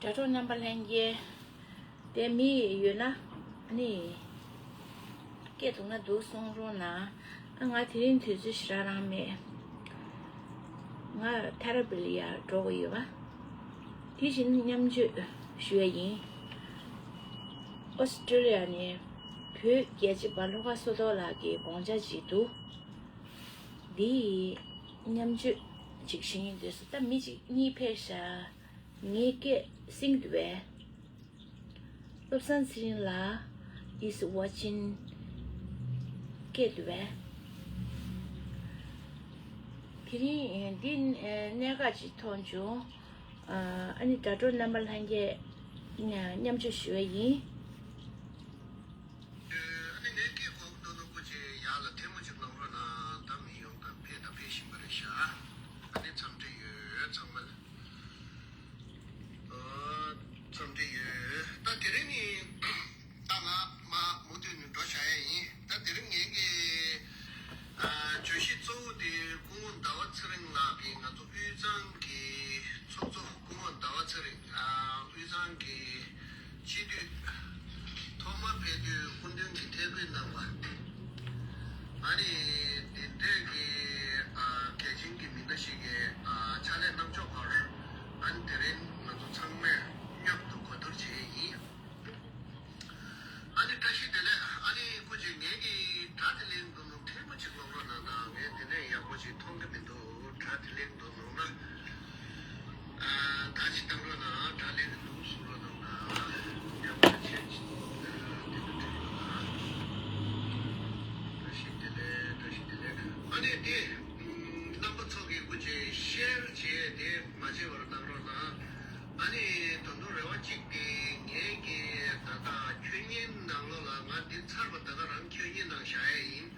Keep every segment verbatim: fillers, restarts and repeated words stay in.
དྲ་གྲོགས་རྣམ་པ་ལྷན་རྒྱས། དེ་མི་ཡོད་ན་ཨ་ནི་སྐད་འདུག་ན་འདུག་གསུང་རོགས་གནང་། ཨ་ང་དེ་རིང་དུས་ཚོད་ཞེ་དྲག་རང་མེད། ང་ཐེ་ར་པི་ལ་ཡར་འགྲོ་དགོས་ཡོད་པ། དེ་བཞིན་མཉམ་སྤྱོད་ཞུ་ཡ་ཡིན། ཨོ་སི་ཀྲི་ལི་ཡ་ནས་བོད་རྒྱལ་གཅེས་པ་ལྷོ་ཁ་སོ་ཐོག་ལགས་ཀྱི་དགོངས་འཆར་ཅིག་འདུག་འདི་མཉམ་སྤྱོད་ཅིག་ཞུ་སྙིང་འདོད་སོང་། ད་མི་གཅིག་གཉིས་ཕེབས་ཤག་ངའི་སྐད་གསན་གྱི་འདུག་པས། བློ་བཟང་ཚེ་རིང་ལགས་is watching. སྐད་འདུག་པས། དེ་རིང་འདི་གནད་འགག་ཅིག་མཐོང་བྱུང་། ཨ་ནི་དྲ་གྲོགས་རྣམ་པ་ལྷན་རྒྱས་མཉམ་སྤྱོད་ཞུ་བ་ཡིན། ཨ་ནི་ངའི་སྐད་གོ་གི་འདུག་ན་སྐུ་མཁྱེན་ཡག་ལ་ཐལ་མོ་གཅིག་སློང་རོགས་གནང་། ད་མི་ཡོང་དང་ཕེབས་དང་ཕེབས་བཞིན་པ་རེད་ཤག་ཨ་ནི་འཚམས་འདྲི་ཡོད་ཚང་མ་ལ། ཨོ། འཚམས་འདྲི་ཡོད། ད་དེ་རིང་ནི་ད་ང་མ་མུ་མཐུད་ནས་འགྲོ་བྱ་ཡ་ཡིན། ད་དེ་རིང་ངེད་ཀྱི་ཨ་བརྗོད་གཞི་གཙོ་བོ་དེ་སྐུ་ངོ་ཟླ་བ་ཚེ་རིང་ལགས་ཀྱིས་ང་ཚོ་དབུས་གཙང་གི་ཚོགས་གཙོ་སྐུ་ངོ་ཟླ་བ་ཚེ་རིང་ཨ་དབུས་གཙང་གི་སྤྱི་འཐུས་ཐོག་མ་ཕེབས་དུས་སྐུ་མདུན་གྱིས་ཐད་བསྐོས་གནང་བ། ཨ་ནི་དེ་འདྲས་ཀྱི་ཨ་གལ་ཆེན་གྱི་མི་སྣ་ཞིག་གི་ཨ་ཕྱག་ལས་གནང་ཕྱོགས་སྐོར་ཨ་ནི་དེ་རིང་ང་ཚོ་ཚང་མས་མཉམ་དུ་གོ་བསྡུར་བྱེད་ཡས་ཡིན། ཨ་ནི་བཀྲ་ཤིས་བདེ་ལེགས། ཨ་ནི་སྐུ་མཁྱེན་ངེད་ཀྱི་དྲ་དེ་ལེན་འདུག་ནོ་ཐེངས་མ་གཅིག་ཀློག་རོགས་གནང་དང་། ངས་དེ་ནས་ཡག་པོ་ཞིག་མཐོང་གི་མི་འདུག་དྲ་དེ་ལེན་འདུག་ནོ་ན། ཨ་ད་ཅི་བཏང་རོགས་གནང་། དྲ་ལེན་གི་འདུག་གསུང་རོགས་གནང་དང་། ཡག་པོ་ཅན་ཞིག་འདུག་དེ་ལ་དྲི་རོགས་གནང་། བཀྲ་ཤིས་བདེ་ལེགས། བཀྲ་ཤིས་བདེ་ལེགས། ཨ་ནི་དེ་རྣམ་པ་ཚོ་གི་སྐུ་མཁྱེན་ཤེར་བྱས་དེ་མ་བརྗེད་པར་གནང་རོགས་གནང་། ཨ་ནི་ད་དུང་རེ་བ་གཅིག་དེ་ངས་ཀྱི་ད་ལྟ་ཁྱོད་ཉིད་ནང་ལོགས་ལ་ང་འདི་ཚར་བ་ད་ག་རང་ཁྱོད་ཉིད་ནང་བཞག་ཡས་ཡིན།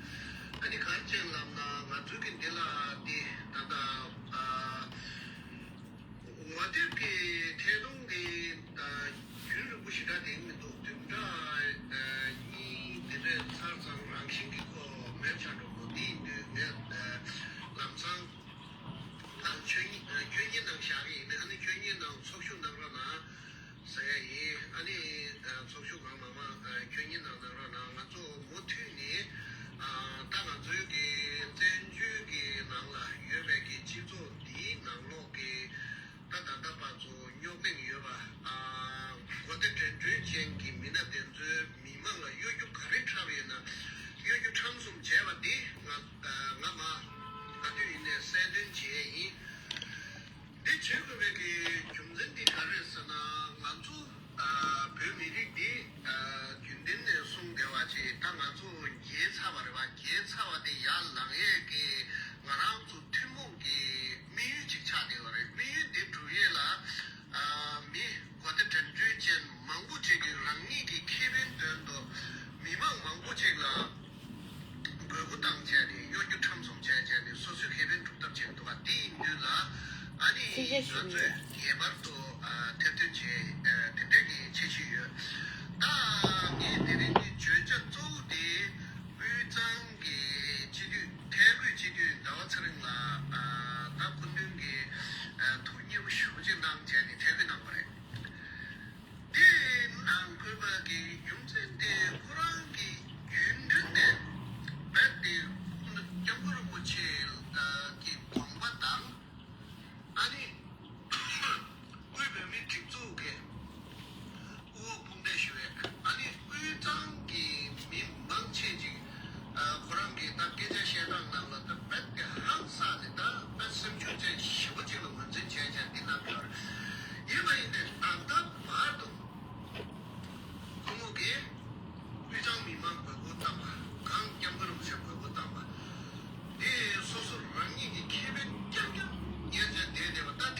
ཨ་ནི་ག་རེ་བྱས་ལབ་ན་ང་ཚོའི་གི་འདི་ལ་འདི་ད་ལྟ་ཨ་ངོ་དེབ་ཀྱི་ཐད་གཏོང་གི་ཨ་རྒྱུན་རིང་པོ་ཞེ་དྲག་དེ་མི་འདུག་བདུན་ཕྲག་ཨ་གཉིས་དེ་འདྲ་ཚར་ཙང་རང་བཞིན་གྱི་ཁོ་མེད་ཆགས་འགྲོ་གི་འདུག་དེ་ཡིན་དུས་ངས་ཨ་ལམ་སང་ཁྱོད་ཉིད་ཨ་ཁྱོད་ཉིད་ནང་བཞག་གི་ཡིན། ཨ་ནི་ཁྱོད་ཉིད་ནང་ཚོགས་ཞུགས་གནང་རོགས་གནང་ཟེར་ཡ་ཡིན། ཨ་ནི་ཨ་ཚོགས་ཞུགས་གང་མང་མང་ཨ་ཁྱོད་ཉིད་ནང་གནང་རོགས་གནང་། ང་ཚོ་མུ་མཐུད་ནས་ཨ་ད་ང་ཚོའི་གི་བཙན་བྱོལ་གི་ནང་ལ་ཡོད་པའི་གི་སྤྱི་ཚོགས་འདིའི་ནང་ལོགས་ཀྱི་ད་ད་ལྟ་བར་དུ་རྙོག་གླེང་ཡོད་པ། ཨ་གོ་བདེ་དྲན་འདུན་ཅན་གྱི་མི་སྣ་དེ་ཚོའི་མི་མང་ལ་གཡོ་སྒྱུ་ག་རེ་འཁྲབ་ཡོད་ན་གཡོ་སྒྱུ་ཁྲམ་གསུམ་བྱས་པ་འདི་ང་ང་མ་ག་དུས་ཡིན་ནའི་གསལ་སྟོན་བྱེད་ཡས་ཡིན། འདི་བྱེད་དགོས་པའི་གི་རྒྱུ་མཚན་འདི་ག་རེ་རེད་ཟེར་ན། ང་ཚོ་ཨ་བོད་མི་རིགས་འདི་ཨ་རྒྱུན་ལྡན་ནས་གསུངས་བསྡད་པ་ཅིག་ད་ང་ཚོ་རྒྱལ་ཚར་བ་རེད་པ། རྒྱལ་ཚར་བ་དེ་ཡར་ལངས་ཡས་གི་ང་རང་ཚོ་ཐུན་མོང་གི་དམིགས་ཡུལ་ཅིག་ཆགས་བསྡད་ཡོད་རེད། དམིགས་ཡུལ་འདི་འགྲུབ་ཡས་ལ་ཨ་མི་གོ་བདེ་དྲན་འདུན་ཅན་མང་པོ་ཅིག་གིས་རང་ཉིད་ཀྱི་ཁེ་ཕན་དོན་དུ་མི་མང་མང་པོ་ཅིག་ལ་འབོད་སྐུལ་བཏང་བྱས་ནས་གཡོ་སྒྱུ་ཁྲམ་གསུམ་བྱས་བྱས་ནས་སོ་སོའི་ཁེ་ཕན་སྒྲུབ་ཐབས་བྱས་འདུག་ག་དེ་ཡིན་དུས་ལ་ཨ་ནི་ང་ཚོས་ངེས་པར་དུ་ཨ་ཐེར་འདོན་བྱས་ཨ་དེ་འདྲས་ཀྱི་འཆར་གཞི་ཡོད། ད་ངས་དེ་རིང་གི་བརྗོད་བྱ་གཙོ་བོ་དེ་དབུས་གཙང་གི་སྤྱི་འཐུས་ཐད་བསྐོས་སྤྱི་འཐུས་ཟླ་བ་ཚེ་རིང་ལགས་ཨ་ད་སྐུ་མདུན་གྱིས་ཨ་ཐུགས་མཉེས་པོ་ཞེ་པོ་ཅིག་གནང་བྱས་ནས་ཐད་བསྐོས་གནང་བ་རེད། དེ་གནང་དགོས་པ་གི་རྒྱུ་མཚན་དེ་ཁོ་རང་གི་རྒྱུན་འདི་ནས་རྦད་དེ་སྐྱབས་མགོན་རིན་པོ་ཆེ་གི་དགོངས་པ་དང་། ཨ་ནི་དབུས་བོད་མིའི་སྒྲིག་འཛུགས་ཀྱི་དབུ་འོག་དཔུང་སྡེ་ཞུ་བའི་ཨ་ནི་དབུས་གཙང་གི་མི་མང་ཆེ་ཅིག་ཨ་ཁོ་རང་གི་ད་སྐད་ཆ་བཤད་སྟངས་ནང་ལ་ད་རྦད་དེ་ཧང་སངས་ནས་ད་ད་སེམས་ཆུང་ཅན་ཞེ་པོ་ཅིག་ལ་ངོས་འཛིན་བྱས་བྱས་འདི་གནང་གི་ཡོད་རེད། ཡིན་པ་ཡིན་ནའི་ད་ལྟ་བར་དུ་སྐུ་ངོ་གིས་དབུས་གཙང་མི་མང་དགོས་མཁོ་བཏང་བ། གང་སྐྱབས་མགོན་རིན་པོ་ཆེ་དགོས་མཁོ་བཏང་བ། དེ་སོ་སོ་རང་ཉིད་ཀྱི་ཁེ་ཕན་རྐྱང་རྐྱང་ཉར་བྱས་བསྡད་བསྡད་པ། ད་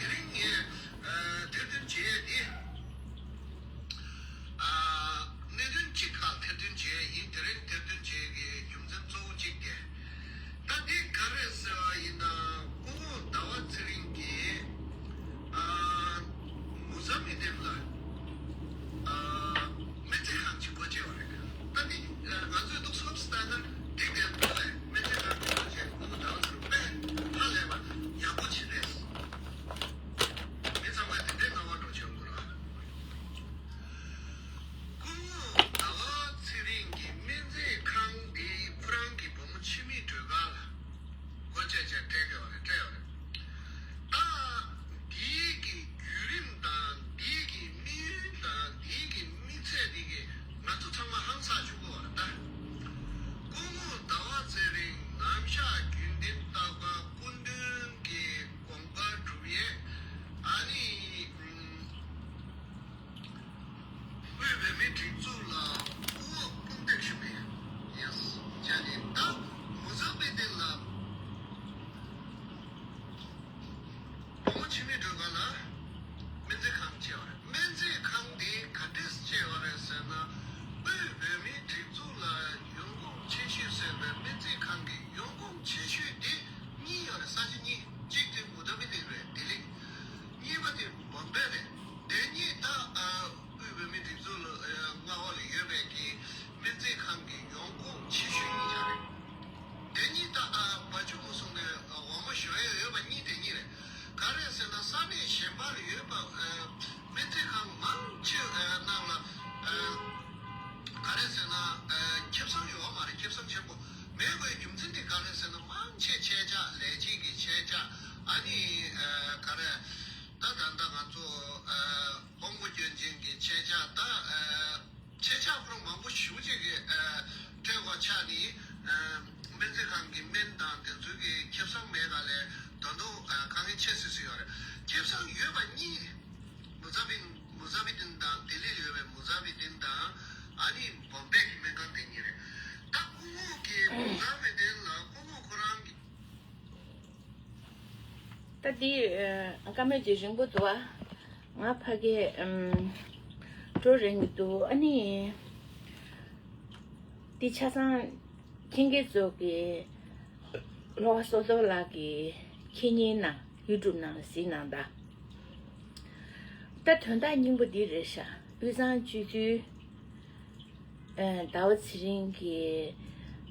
ལས་ད་དུང་དཀའ་ངལ་ཆེ་སུ་སུ་ཡོད་རེད། ཁེ་བཟང་ཡོད་པ་གཉིས། མུ་ཛ་བི་མུ་ཛ་བི་ཏིན་དང་ལྡི་ལི་ལ་ཡོད་པའི་མུ་ཛ་བི་ཏིན་དང་ཨ་ནི་བོམ་བེ་གི་སྨན་ཁང་དེ་གཉིས་རེད། ད་སྐུ་ངོ་གི་མུ་ཛ་བི་ཏིན་ལ་སྐུ་ངོ་ཁོ་རང་གི་ད་འདི་བཀའ་མོལ་འདི་རིང་པོ་འདུག་ཨ། ང་ཕ་གི་འགྲོ་རན་གྱི་འདུག་ཨ་ནི་འདི་ཆ་ཚང་ཁྱེད་ཀྱི་ཚོ་གི་ལྷོ་ཁ་སོ་ཏོ་ལགས་ཀྱི་ཁྱེད་གཉིས་ནང་ཡུ་ཊུབ་ནང་གཟིགས་གནང་ད། ད་དོན་དག་སྙིང་པོ་འདི་རེད་ཤག་དབུས་གཙང་སྤྱི་འཐུས་ཟླ་བ་ཚེ་རིང་གི་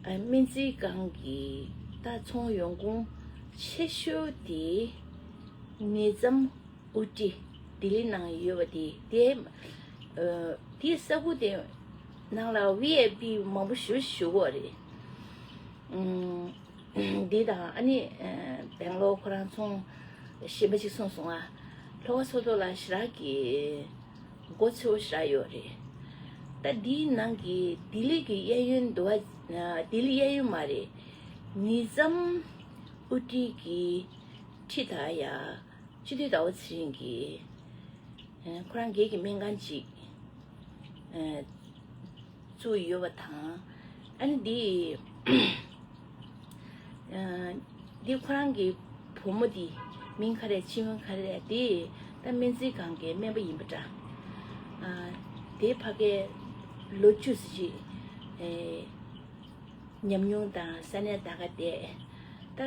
སྨན་རྩིས་ཁང་གི་ད་ཚོང་ཡོང་ཁུངས་ཆེ་ཤོས་དེ་ནི་ཙམ་ཨུ་ཏི་ལྡི་ལི་ནང་ཡོད་པ་དེ་དེ་དེ་ས་ཁུལ་དེ་ནང་ལ་ཝི་ཨའི་པི་མང་པོ་ཞེ་པོ་ཞུ་གི་ཡོད་རེད། འདི་དང་ཨ་ནི་སྦེང་ལོར་ཁོ་རང་ཚོང་གཞན་པ་ཅིག་སོང་སོང་ཨ། ལྷོ་ཁ་སོ་ཏོ་ལ་ཞེ་དྲག་གི་མགོ་ཚོས་པོ་ཞེ་དྲག་ཡོད་རེད། ད་འདིའི་ནང་གི་ལྡི་ལི་གི་གཡས་གཡོན་འདུག་བ། ལྡི་ལི་གཡས་གཡོན་མ་རེད། ནི་ཙམ་ཨུ་ཏི་གི་ཁྲི་ད་ཡ། སྤྱི་འཐུས་ཟླ་བ་ཚེ་རིང་གིས་ཁོ་རང་སྒེར་གྱི་སྨན་ཁང་ཅིག་བཙུགས་ཡོད་པ་དང་། ཨ་ནི་འདི་འདི་ཁོ་རང་གི་བུ་མོ་འདི་མིང་ག་རེ་ཕྱི་མིང་ག་རེ་འདི་ད་སྨན་རྩིས་ཁང་གི་སྨན་པ་ཡིན་པ་འདྲ། དེ་ཕ་གའི་ལོ་བཅུ་ཙམ་ཅིག་ཉམས་མྱོང་དང་ས་གནས་ད་ག་བསྡད། ད་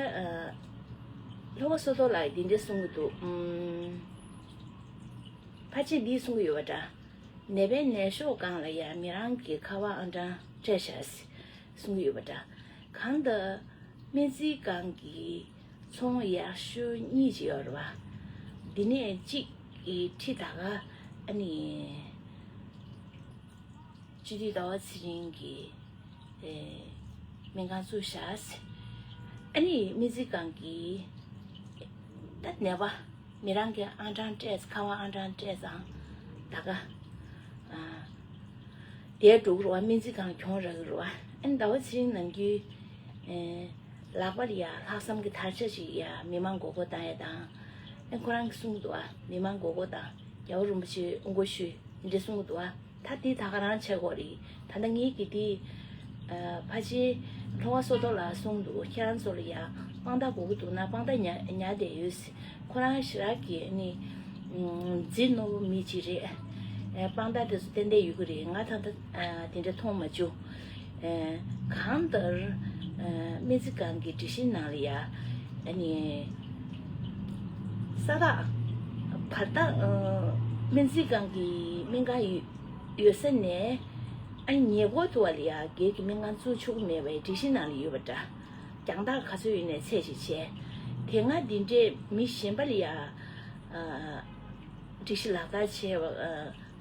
ལྷོ་ཁ་སོ་ཏོ་ལགས་འདི་འདྲ་གསུང་གི་འདུག་ཕལ་ཆེར་འདི་གསུང་གི་ཡོད་པ་འདྲ། ནད་པའི་ནད་གཞོགས་སྒང་ལ་ཡང་མི་རང་གི་ཁ་པར་ཨང་གྲངས་སྤྲད་ཤག་གསུང་གི་ཡོད་པ་འདྲ། གང་ལྟར་སྨན་རྩིས་ཁང་གི་ཚོང་ཡག་ཤོས་གཉིས་ཅིག་ཡོད་རེད་བ། འདི་ནས་གཅིག་གི་ཁྲི་ད་ག་ཨ་ནི། སྤྱི་འཐུས་ཟླ་བ་ཚེ་རིང་གིས་སྨན་ཁང་བཙུགས་ཤག་ཨ་ནི་སྨན་རྩིས་ཁང་གིས་ད་ནད་པ་མི་རང་གི་ཨང་གྲངས་སྤྲད་ཁ་པར་ཨང་གྲངས་སྤྲད་ཙང་ད་ག་དེར་འགྲོ་གི་རེད་བ། སྨན་རྩིས་ཁང་གྱོང་རག་གི་རེད་བ། ཨ་ནི་ཟླ་བ་ཚེ་རིང་ནམ་རྒྱུན་ལག་པ་ལ་ཡ་ལྷག་བསམ་གྱི་དར་ཆ་ཞིག་ཡ་མི་མང་མགོ་སྐོར་བཏང་ཡ་དང་། ཨ་ཁོ་རང་གིས་གསུང་གི་འདུག་ཨ། མི་མང་མགོ་སྐོར་དང་རྒྱལ་བ་རིན་པོ་ཆེ་དབུ་སྐོར་ཞུས་འདི་འདྲ་གསུང་གི་འདུག་ཨ། ད་འདི་ད་ག་རང་བྱེད་དགོས་རེད། ད་ལྟ་ངེད་ཀྱི་འདི་ཕ་ཆེ་ལྷོ་ཁ་སོ་ཏོ་ལགས་གསུང་འདུག་ཁྱེད་རང་ཚོ་ལ་ཡ་དཔང་རྟགས་དགོས་ཀྱི་འདུག་ན་དཔང་རྟགས་ཉར་ཉར་བསྡད་ཡོད། ཁོ་རང་ཞེ་དྲག་གི་ནི་རྫི་རྣོན་པོ་མི་ཅིག་རེད། དཔང་རྟགས་དེ་ཚོ་ཏན་ཏན་ཡོད་ཀྱི་རེད། ང་ད་ལྟ་དེ་འདྲ་མཐོང་མ་བྱུང་། གང་ལྟར་སྨན་རྩིས་ཁང་གི་སྒྲིག་གཞི་ནང་ལ་ཡ་ཨ་ནི་ས་རྟགས་བར་ཐག་སྨན་རྩིས་ཁང་གི་སྨན་ཁང་ཡོད་ས་ནས་ཨ་ནི་ཉེ་འཁོར་དུ་བ་ལ་ཡ་སྒེར་གྱི་སྨན་ཁང་བཙུགས་ཆོག་གི་མེད་པའི་སྒྲིག་གཞི་ནང་ལ་ཡོད་པ་འདྲ། རྒྱང་ཐག་ག་ཚོད་ཡོད་ནས་ཚད་ཅིག་བྱས། དེ་སྔ་འདི་འདྲས་མི་གཞན་པ་ལ་ཡ་སྒྲིག་གཞི་ལག་བསྟར་བྱས་པ།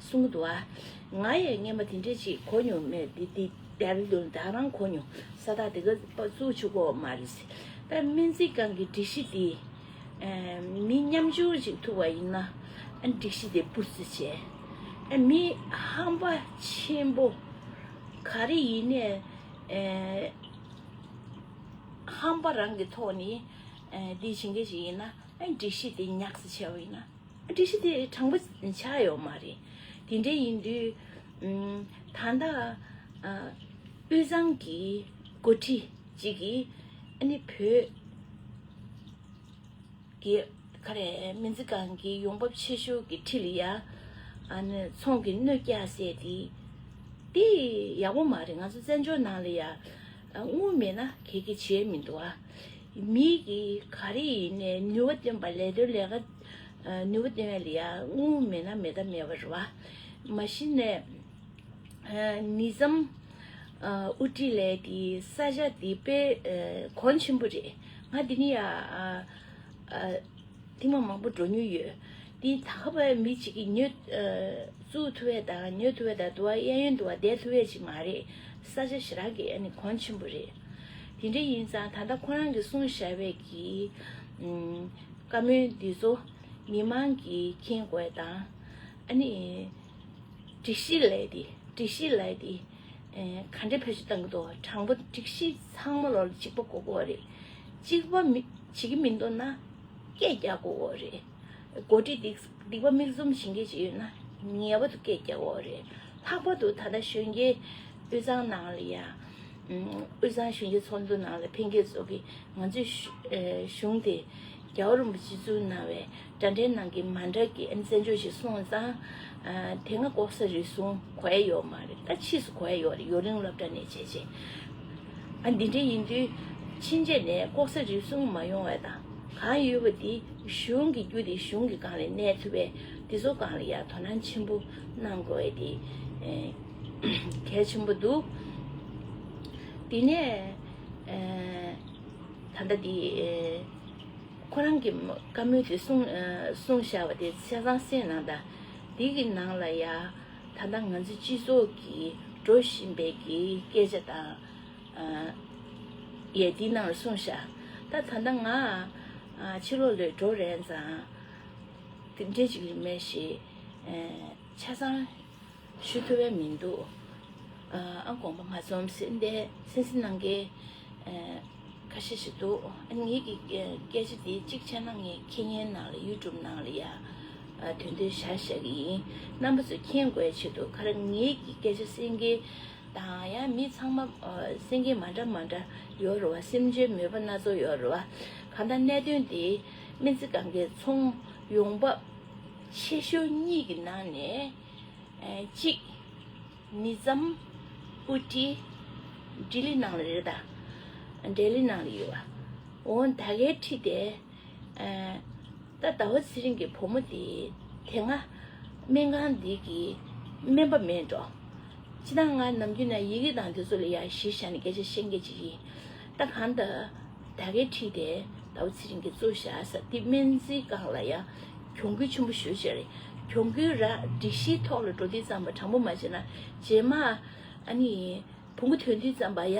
གསུང་གི་འདུག་ཨ། ང་ཡང་སྔོན་མ་དེ་འདྲས་ཅིག་གོ་མྱོང་མེད། འདི་འདི་ལྡི་ལི་དུ་ད་རང་གོ་མྱོང་། ས་རྟགས་དེ་ག་བཙུགས་ཆོག་གོ་མ་རེད། ད་སྨན་རྩིས་ཁང་གི་སྒྲིག་གཞི་དེ་མི་མཉམ་སྦྱོར་ཅིག་ཐུབ་པ་ཡིན་ན་ཨ་སྒྲིག་གཞི་དེ་སྤུར་རྩི་བྱས། ཨ་མི་ཧམ་པ་ཆེན་པོ་ག་རེ་ཡིན་ནས་ཧམ་པ་རང་གི་ཐོག་ནས་འདི་བྱེད་མཁན་ཅིག་ཡིན་ན་ཨ་སྒྲིག་གཞི་དེ་ཉག་ཙམ་བྱས་པ་ཡིན་ན། སྒྲིག་གཞི་དེ་དྲང་པོ་ཆགས་ཡོད་མ་རེད། དེ་འདྲ་ཡིན་དུས་ད་ལྟ་དབུས་གཙང་གི་འགོ་ཁྲིད་ཅིག་གིས་ཨ་ནི་བོད་ཀྱི་ག་རེ་སྨན་རྩིས་ཁང་གི་ཡོང་འབབ་ཆེ་ཤོས་ཀྱི་ཁྲི་ལ་ཡ་ཨ་ནི་ཚོང་གི་གནོད་སྐྱེལ་ཟེར་དེ་དེ་ཡག་པོ་མ་རེད། ང་ཚོ་བཙན་བྱོལ་ནང་ལ་ཡ་དངུལ་མེད་ན་གལ་གལ་བྱེད་མི་འདུག་ཨ། མི་གིས་ག་རེ་ཡིན་ནའི་ནུས་པ་བཏོན་པ་ལས་དོན་ལས་ཀ་ནུས་པ་བཏོན་ཡ་ལ་ཡ་དངུལ་མེད་ན་མེད་ད་མེད་པ་རེད་བ། མ་གཞི་ནས་ནི་ཙམ་ཨུ་ཊི་ལས་དེ་ས་ཆ་དེ་དཔེ་གོང་ཆེན་པོ་རེད། ང་དེ་ནི་ཡ་ཐེངས་མ་མང་པོ་འགྲོ་མྱོང་ཡོད། དེ་ད་ག་བའི་མི་གཅིག་གིས་ཉོ་བཙུགས་ཐུབ་པ་དང་ཉོ་ཐུབ་པ་དང་དུ་བ་གཡས་གཡོན་དུ་བ་བསྡད་ཐུབ་པ་ཅིག་མ་རེད། ས་ཆ་ཞེ་དྲག་གི་ཨ་ནི་གོང་ཆེན་པོ་རེད། དེ་འདྲ་ཡིན་ཙང་ད་ལྟ་ཁོ་རང་གིས་གསུངས་བཞག་པའི་གི་བཀའ་མོལ་འདི་ཚོ་མི་མང་གིས་མཁྱེན་དགོས་དང་ཨ་ནི་སྒྲིག་གཞི་ལས་དེ་སྒྲིག་གཞི་ལས་དེ་ག་འདྲ་བེད་སྤྱོད་གཏང་གི་འདུག་དྲང་པོ་སྒྲིག་གཞི་ཚང་མ་ལོ་ལ་གཅིག་པ་དགོས་ཀྱི་རེད། གཅིག་པ་མི་ བྱེད་ཀྱི་མི་འདུག་ན་སྐད་རྒྱག་དགོས་རེད། འགོ་ཁྲིད་སྡིག་སྡིག་པ་མིག་བཙུམ་བྱེད་མཁན་ཅིག་ཡོད་ན་ངེས་པར་དུ་སྐད་རྒྱག་དགོས་རེད། ལྷག་པར་དུ་ད་ལྟ་གཞོན་སྐྱེས་དབུས་གཙང་ནང་ལ་ཡ། ཨུམ། དབུས་གཙང་གཞོན་སྐྱེས་ཚོགས་འདུ་ནང་ལ་ཕེབས་མཁན་ཚོ་གིས་ང་ཚོའི་གཞུ- ཨེ། གཞུང་དེ་རྒྱལ་བ་རིན་པོ་ཆེས་བཙུགས་གནང་བའི་འདྲ་འདྲའི་ནང་གི་མ་འདྲ་གི་ཨ་ནི་བཙན་བྱོལ་ཞིག་སོང་ཙང་། ཨ། དེ་སྔ་ལྐོག་ཟ་རུལ་སུངས་གོ་ཡ་ཡོད་མ་རེད། ད་ཕྱིས་སུ་གོ་ཡ་ཡོད་རེད། ཡོ་རིང་སློབ་གྲྭ་ནས་བྱས་བྱས། ཨ། འདི་འདྲ་ཡིན་དུས་ཕྱིན་ཆད་ནས་ལྐོག་ཟ་རུལ་སུངས་མ་ཡོང་བ་དང་། གང་ཡོད་པ་དེ་གཞུང་གི་རྒྱུ་དེ་གཞུང་གི་སྒང་ལ་གནས་ཐུབ་པའི་དེ་ཚོ་སྒང་ལ་ཡ་དོ་སྣང་ཆེན་པོ་གནང་དགོས་ཡ་དེ། ཨེ། གལ་ཆེན་པོ་འདུག། དེ་ནས། ཨེ། ད་ལྟ་དེ། ཨེ། ཁོ་རང་གི་བཀའ་མོལ་དེ་གསུང་། ཨེ། གསུངས་བཞག་པ་དེ་ཆ་ཚང་གསན་གནང་དང་། དེ་གི་ནང་ལ་ཡ་ད་ལྟ་ང་ཚོ་སྤྱི་ཚོགས་ཀྱི་འགྲོ་བཞིན་པའི་གི་སྐད་ཆ་དང་། ཨ། ཡས་དེའི་ནང་ལ་གསུངས་བཞག། ད་ད་ལྟ་ང་ཨ་ཕྱི་ལོགས་ལ་འགྲོ་རན་ཙང་དེ་འདྲས་ཅིག་ལས་མེད་ཞེས། ཨ། ཆ་ཚང་ཞུ་ཐུབ་པ་མི་འདུག། ཨ། དགོངས་པ་མ་ཚོམ་ཟེར་འདི་གསན་གཟིགས་གནང་མཁན། ཨ། ཁ་ཤས་ཤིག་འདུག། ཨ། ངེད་ཀྱི་སྐད་ཆ་དེ་གཅིག་བྱས་ན་ངས་ཁེ་ཉན་ནང་ལ་ཡུ་ཊུབ་ནང་ལ་ཡ། ཨ། དོན་དོན་བཞག་བཞག་གི་ཡིན། རྣམ་པ་ཚོས་མཁྱེན་དགོས་ཆེད་དུ། ག་རེ། ངེད་ཀྱི་སྐད་ཆ་གསན་མཁན་དང་ཡང་མི་ཚང་མ། ཨ། གསན་མཁན་མ་འདྲ་མ་འདྲ་ཡོད་རེད་བ། སེམས་ཅན་མོས་པ་སྣ་ཚོགས་ཡོད་རེད་བ། གང་ལྟར་གནད་དོན་དེ་སྨན་རྩིས་ཁང་གི་ཚོང་ཡོང་འབབ་ཆེ་ཤོས་གཉིས་ཀྱི་ནང་ནས། ཨ། གཅིག་མི་ཙམ་དབུ་ཁྲིད་ལྡི་ལི་ནང་ལ་རེད་ད། ལྡི་ལི་ནང་ལ་ཡོད་བ། འོ་ད་གའི་ཁྲིད་དེ། ཨ། ད་ཟླ་བ་ཚེ་རིང་གི་བུ་མོ་དེ་དེ་སྔ་སྨན་ཁང་འདི་གི་སྨན་པ་མེད་འགྲོ། སྤྱིར་བཏང་ང་ནམ་རྒྱུན་ན་ཡི་གེ་དང་དེ་ཚོ་ལ་ཡ་གཞི་བཞག་ནས་སྐད་ཆ་བཤད་མཁན་ཅིག་ཡིན། ད་གང་ལྟར་ད་གའི་ཁྲིད་དེ་ཟླ་བ་ཚེ་རིང་གིས་བཙུགས་བཞག་ས་དེ་སྨན་རྩིས་ཁང་ལ་ཡ་གྱོང་གུན་ཆེན་པོ་ཞེ་པོ་ཅིག་རེད། གྱོང་གུན་ར་སྒྲིག་གཞིའི་ཐོག་ལ་འགྲོ་དུས་ཙམ་པ་དྲང་པོ་མ་བྱས་ན་རྗེས་མ་ཨ་ནི་བོང་གུ་ཐོན་དུས་ཙམ་པ་ཡ་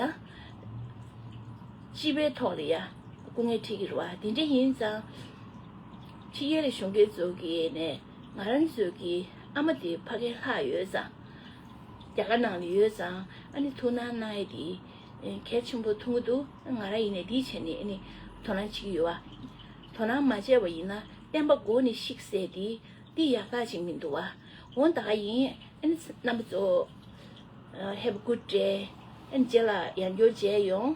སྤྱི་པའི་ཐོག་ལ་ཡ་སྐུ་ངལ་འཕྲད་ཀྱི་རེད་བ། དེ་འདྲ་ཡིན་ཙང་ཕྱི་རྒྱལ་ལ་བཞུགས་མཁན་ཚོ་གིས་ནས་ང་རང་ཚོའི་གི་ཨ་མ་དེ་ཕ་གིར་ལྷག་ཡོད་ཙང་། རྒྱ་གར་ནང་ལ་ཡོད་ཙང་ཨ་ནི་ཐུགས་སྣང་གནང་ཡས་དེ་གལ་ཆེན་པོ་མཐོང་གི་འདུག། ང་རང་ཡིན་ནའི་དེའི་ཆ་ནས་ཨ་ནི་དོ་སྣང་བྱེད་ཀྱི་ཡོད་བ། དོ་སྣང་མ་བྱས་པ་ཡིན་ན་བསྟན་པ་མགོ་ནས་བཤིག་ཟེར་དེ་འདི་ཡག་རྟགས་ཅིག་མི་འདུག་བ། འོ་ད་ག་ཡིན། ཨ་ནི་རྣམ་པ་ཚོ། ཨ། Have a good day། ཨ་ནི་རྗེས་ལ་ཡང་བསྐྱར་མཇལ་ཡོང་།